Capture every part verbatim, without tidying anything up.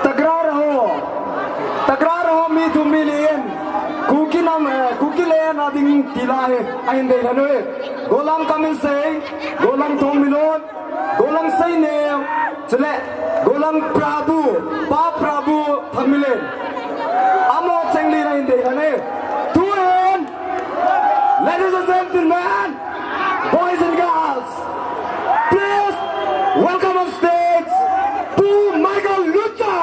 Tagra raho, tagra raho mi thum mi li in. Kuki nam, eh, Kuki le na ding tila he, ahin dei lhanu he. Golang Kaminsei, Golang Thongmilon, Golang Seinem, chule Golang Prabhu, Pa Prabhu Thangmilen. Amo cheng li na ahin dei lhanu he. Tuhin, ladies and gentlemen, boys and girls, please welcome on stage Pu Michael Lutcha.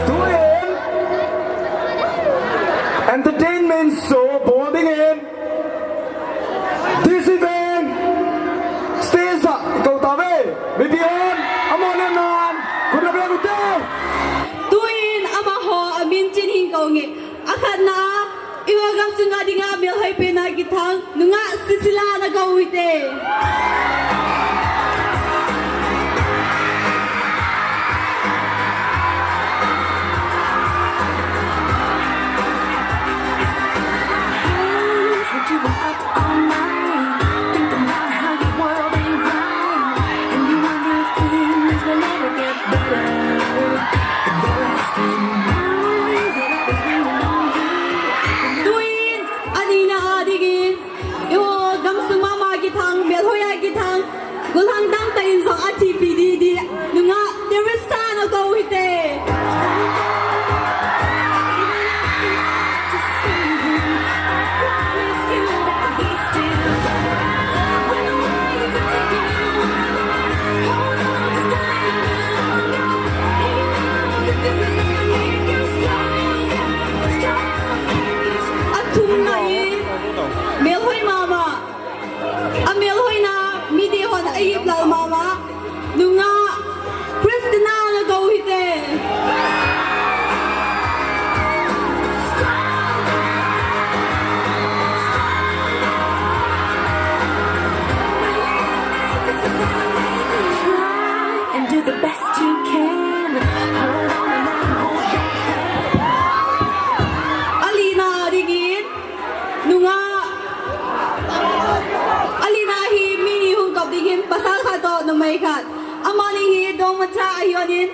Tuin entertainment show bol dingin this event stage a kou tauve. Mipi hon amahon nan khut abeng ute. Tuin amaho amin chin hin kou nge. Akhatna, eiho gamsunga dinga melhoi pena kithang, nungah Sisila na kou hite. Tuin, anina a dingin, eiho gamsung mama kithang, melhoi a kithang, gollhang dang tah in jong athipi didi, nungah Teresa na kou hite. Athumna in, melhoi mama. Amelhoina, midihon ahiplal mama. Nungah Christina na kou hite. Try and do the best you can. Hold on and let 'em hold back. Alina dingin, nungah. Alina hi mi ni hung kop dingin, pasal khat toh numei khat. Amani hi dongmacha ahi lhonin,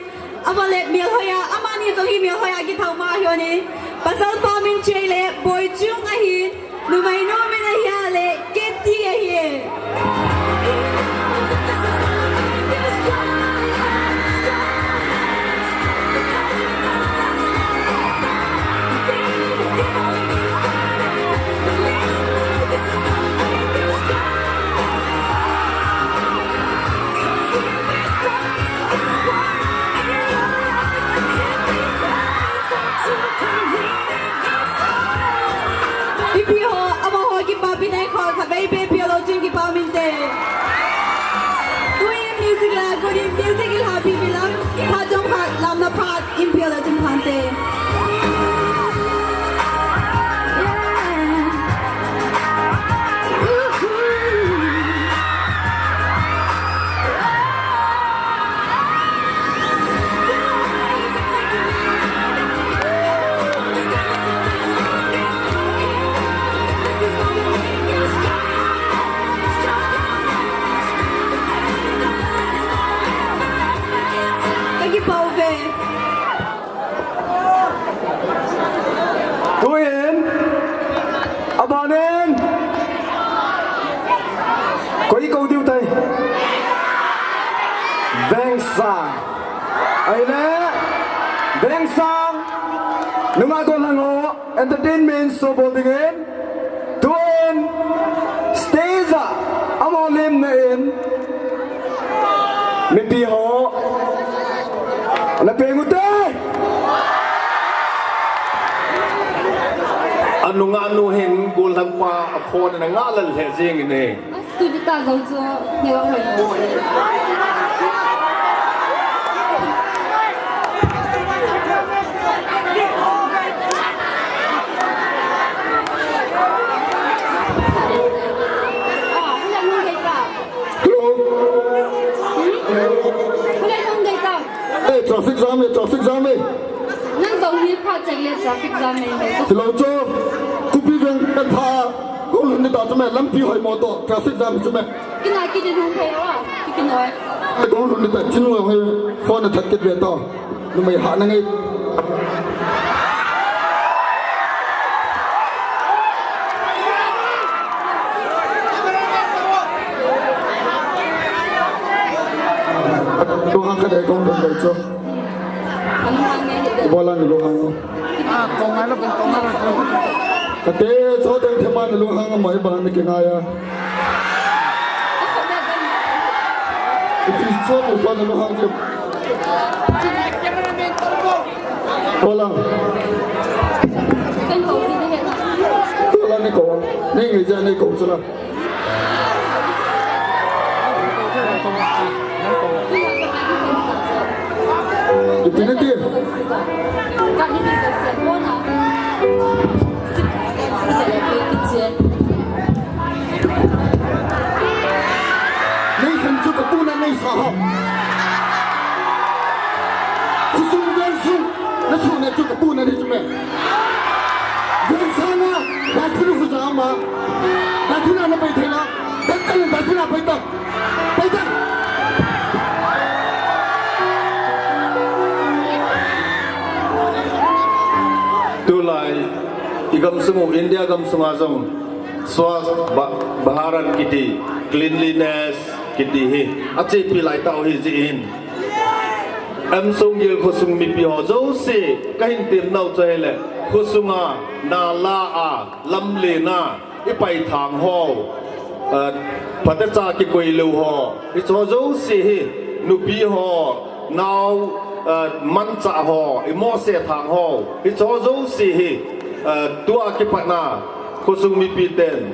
aban le melhoi a, amani jong hi melhoi a kithang ma ahi lhonin, pasal pa min chu ahile Boichung ahin, numei nu min ahile Katie ahi. Ipi ho, amaho kipapi nai kho, khatvei bep pia lou chun kipa um inte. Tuin music la, good music la, happy bilang, phat jong phat, lamna phat, in pia lou chun phante. Koi kou diu tai. Veng Sang. Ahile, Veng Sang. Nungah golhang ho entertainment show bol dingin. Tun stage a amaho lemna in mipi ho ana peng ute. Anungah nu hin golhang pa a phone ana ngah lel lheh jeng in ahi. Studio ta jong chu, ni vang hoi. Ah, hula nung dei ta. Hello. Hmm? Hula nung dei ta. Eh, traffic jam eh, traffic jam eh. Nang jong hi pha cheng le traffic jam eh. Hello, cho. Kupi veng kan pha. Kong lhun ni ta chu me, lampi hoi mo to, traffic jam chu me. Kina kiti nung thei o, kiti noi. Ai, kong lhun ni ta, chin noi hoi, phone a that kit ve to. Numei ha na ngai. Lu hang ka dei kong lhun dei chu. Bola ni lu hang. Kate, cho teng thema na lunghang a mai bang na kingai a. Iti cho mo pa na lunghang ke. Bola. Bola ni ko. Ni ngai ja ni ko chula. Ipin ati. Nei khen chu ka puna nei sa ho. Khosung veng sung. Na su na chu ka puna nei chu me. Veng sanga. Na chu khu sa ma. Na chu na na pai thei la. Dustbin, dustbin a pai ta. Pai ta. Tulai, i gamsung u, India gamsung a jong, Swachh Bha-, Bharat kiti, cleanliness kiti hi, achepi lai tau hi jin. Amsong Gel khosung mipi ho jouse, kahin tem nau chu hile, khosunga, nala a, lamlen a, i paithang ho, eh, phatecha kikoi lou ho, hicho jouse hi, nupi ho, nao, eh, manchah ho, i mose thang ho, hicho jouse hi, eh, tua kipatna, khosung mipi ten,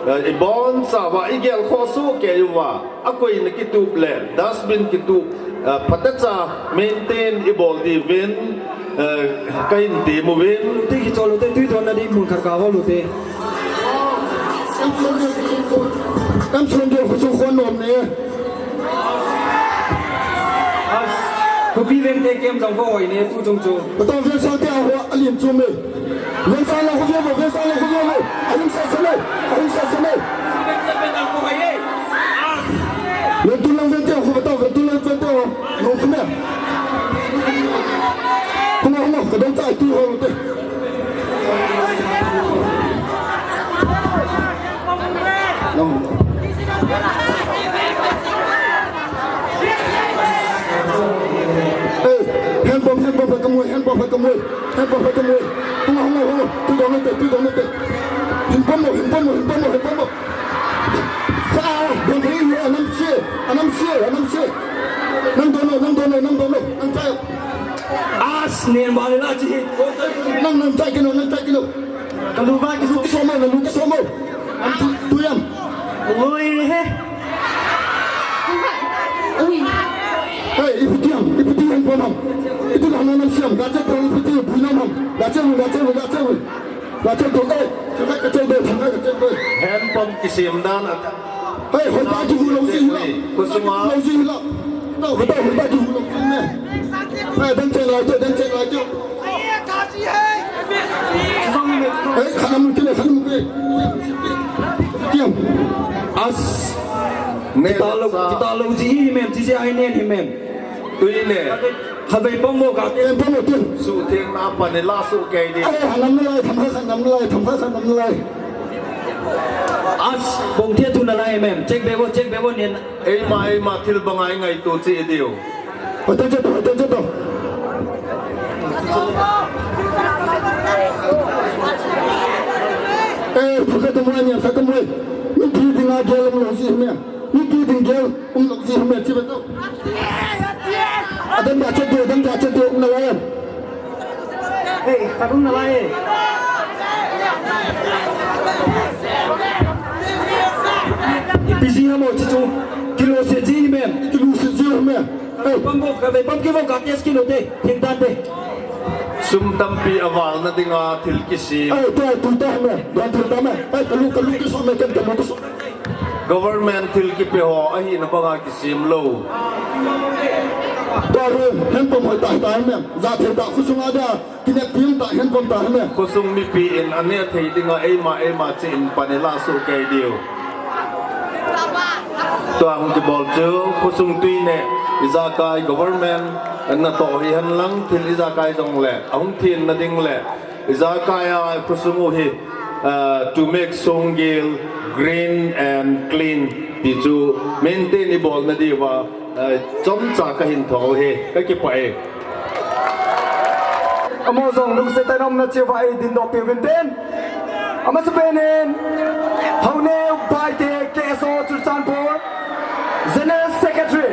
eh, i bonchauva, i gel khoh soh kei uva, akoina kitup le, dustbin kitup, eh, phatecha maintain i bol diuvin, eh, kahin tem uvin. Ti kichol u te tui thon na di mun khat ka hol u te. Amsong Gel khu chu khon nom ne. Khopi veng te kem jong ko hoi ne tu jong chu. Patong veng sang te a ho a lim chu me. Veng sang la khu ve mo, veng sang la khu ve mo. Ahung sa sa ne, ahung sa sa ne. Veng tu lang veng te a khu patong veng tu lang veng te a ho. Nong khu me. Khu me, khu me, ka dong chai tu ho te. Hey, hand pump, hand pump, hai ka mui, hand pump, hai ka mui, hand pump, hai ka mui. Hung, hung, hung, tu dong te, tu dong te. Hand pump mo, hand pump mo, hand pump mo, hand pump mo. Sa, dong te, anam se, anam se, anam se. Nang dong lo, nang dong lo, nang dong lo, nang chai. As, nen ba le la chi. Nang, nang chai kino, nang chai kino. Ka lu ba kisu. Kisu mo, na lu kisu mo. Am tu, tu yam. Oi he. Ui. Hey, ipi ti ham, ipi ti ham pon ham. Itu na na nam siam, da che pon ipi ti bu nam ham. Da che lu, da che lu, da che lu. Da che lu, eh. Ka che do, ka che do. Hand pump kisem dan a. Hey, hoipa kihu lou ji hila. Khosunga. Lou ji hila. Tao, tao, hoipa kihu lou ji ne. Hey, dang cheng lai chu, dang cheng lai chu. Hey, khanam kile, khanam kile. Tiam. As. Kita lou, kita lou ji hi mem, ji ji ai nen hi mem. Tui ne. Khatvei pang mo ka te. Pang mo tin. Su theng na pa ne la su kei di. Ai, hanam na lai, tham kha hanam na lai, tham kha hanam na lai. As, bong thia tu nalai mem. Check bebo, check bebo nen. Eima, eima thil banga ingaito cheh diu. Hotel check to, hotel check to. Eh, thil khat mu nia, khat mu. Mipi dinga gel umlou ji me. Mipi ding gel umlou ji me, chi beto. Adam da check to, adam da check to, um nalai. Hey, khat um nalai. Ipi jing ham o chi chu. Kilungset ji mem. Kilungset ji mem. Hey. Pam bo, ka ve, pam kivo ka case kilo te. Thing dan te. Sum tampi avalna dinga thil kisem. Hey, te, tu te me. Dan tu te me. Hey, kalu, kalu kiso me, ken kalu kiso. Government thil kipe ho ahina banga kisem lou. Tua ru, hen pom hoi ta, ta mem. Ja thil ta, khosung a da. Kinep tim ta, hen pom ta, hen. Khosung mipi in aneh thei dinga eima, eima cheh in pan ilah soh kei diu. Tua hung kibol chu, khosung tui neh, ijakai government, natoh hi hen lang, thil ijakai jong le, ahung thenna ding le, ijakai a khosung u hi, ah, to make Songgel green and clean, ti chu maintain ibolna diuva, ah, chomcha kahin thou hi, kakipah e. Amaho jong lungset tah in umna cheh uva eidindoh peh uvin tin. Amasapen in, Haoneo Baite, K S O Churachandpur, General Secretary.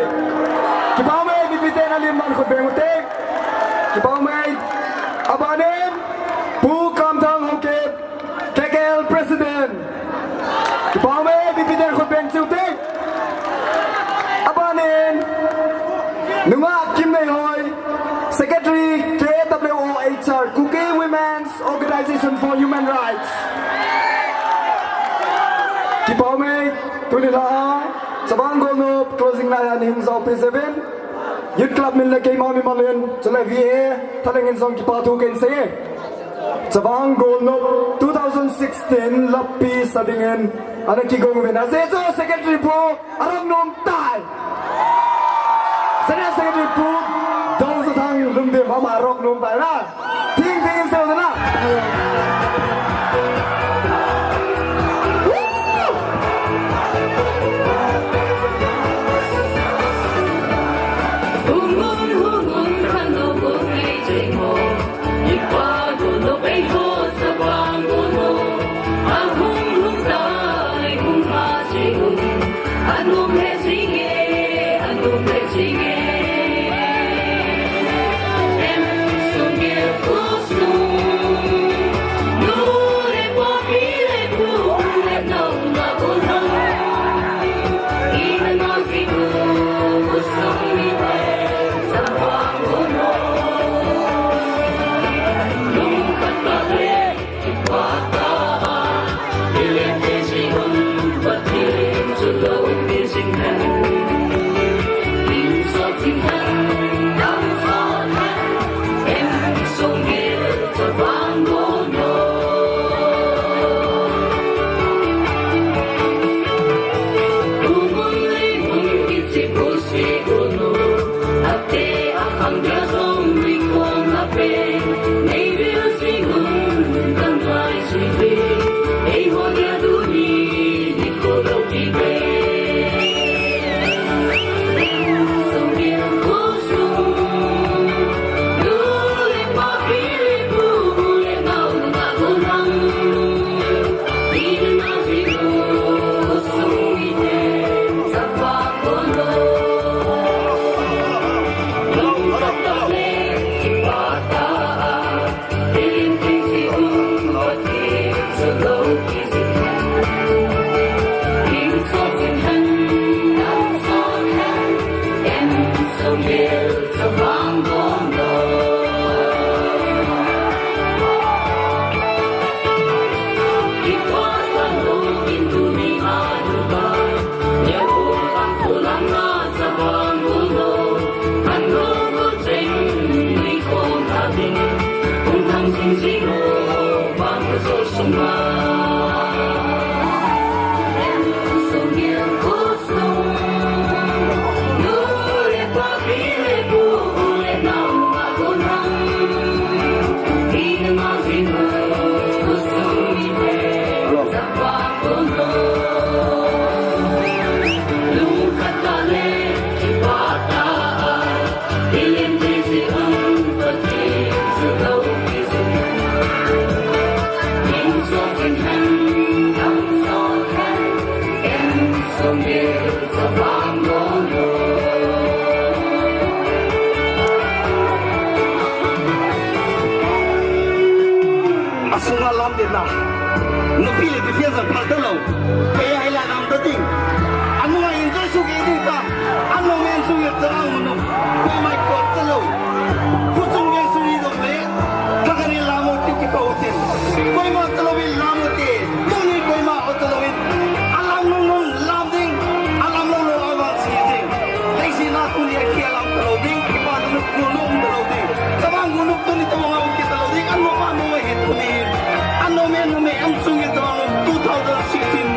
Kipah ume, mipi ten alim man khut beng ute. Kipah ume, aban in, Pu Kamthang Haokip, K K L President. Kipah ume, mipi ten khut beng cheh ute. Aban in, Nungah Kimneihoi, Secretary K W O H R, Kuki Women's Organization for Human Rights. Kipah ume, tuni la, Chavang Golnop, closing la ya ni hung jao peh uvin. Youth Club min le keima mimal in, chule V A, thalheng in jong kipa thu kahin sei e. Chavang Golnop two thousand sixteen lapi sa dingin ana kigong uvin. Ajeh chu Secretary pu arong nom tai. General Secretary pu Dongzathang Lumdim ama arong nom tai na. Thing thing in sei u na. Asunga lam de na. Nupi le defense an phal ta lou. Kei a hi la nam ta ding. Anunga enjoy sukei ding ta. Anung men sukei ta lang mun. Koima kot ta lou. Khuchung men sukei dong le. Thakhat in lam u ti kipah u tin. Koima ta lou in lam u ti. Tuni koima ot ta lou in. Alam nung nung lam ding. Alam lou lou a vang si ding. Leiset a tuni a kilam ta lou ding. Kipa lou lou ta lou ding. Tabang guluk tuni tabang a u ki ta lou ding. An mo pa mo he tuni. An no me no me an sung ye tabang two thousand sixteen.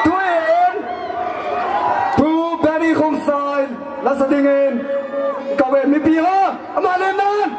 Tuin, tu Benny Khongsai, lasa dingin, kawe mipi ho, ama lemnan.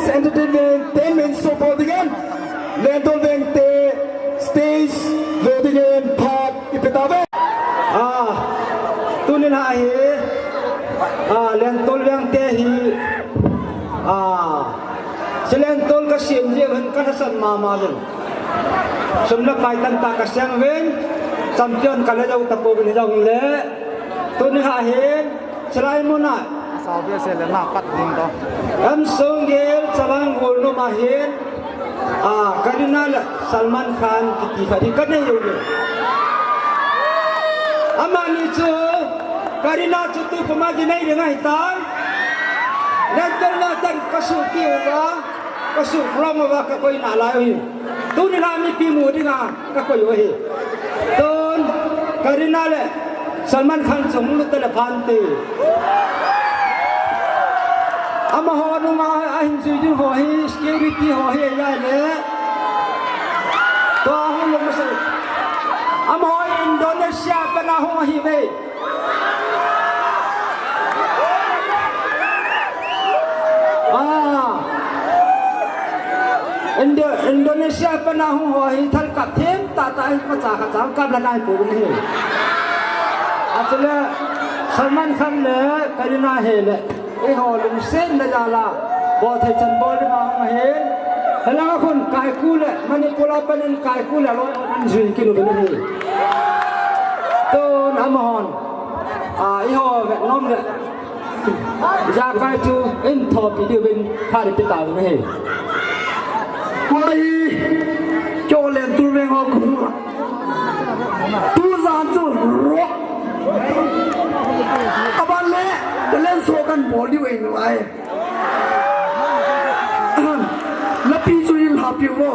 Entertainment, entertainment show bol dingin, Lentol Veng te stage lo dingin phat ipi tauve. Ah, tuni la hi, ah, Lentol Veng te hi, ah, Lentol ka sim jeh hin ka lhasam mama lou. Sum le pai tamtah ka sang uvin, champion ka la jou tapou vin jongle, tuni la hin, Chulai mun a. Sao behseh le na pat ding to. Em Songgel Chavang Golnom a hin, ah, Kareena le Salman Khan kiti khat hi ka nei uve. Amani chu Kareena chu tu puma ji nei ding ahi tai. Lentol na tan ka suh kit uva, ka suh rong uva ka koi nalai u hi. Tuni la mipi mu dinga ka koi u ahi. Tun, Kareena le Salman Khan chu hung lut tale phante. Amaho nunga ahin jui ding ho hi, security ho hi, ahi le. Tua hung lut masa. Amaho Indonesia pana hung ahi ve. Ah. Indo-, Indonesia pana hung ho hi thal kap them tah tah hi, khat cha khat cha kap la nai pu hi. Achule Salman Khan le Kareena hi le, eiho lungset na jal a bol thei chan bol ding a hung ahi. Helang a khun Kaiku le, Manipur a panin Kaiku le loi an jui kit u hi. Tun amahon, ah, eiho vetnom le ijakai chu in thopi diuvin phat ipi tauve. Koi, kyo Lentol Veng ho ku. Tujan chu rock. Aban le, talent show kan bol diu ahi nalai. Lapi chu in lhapi uvo.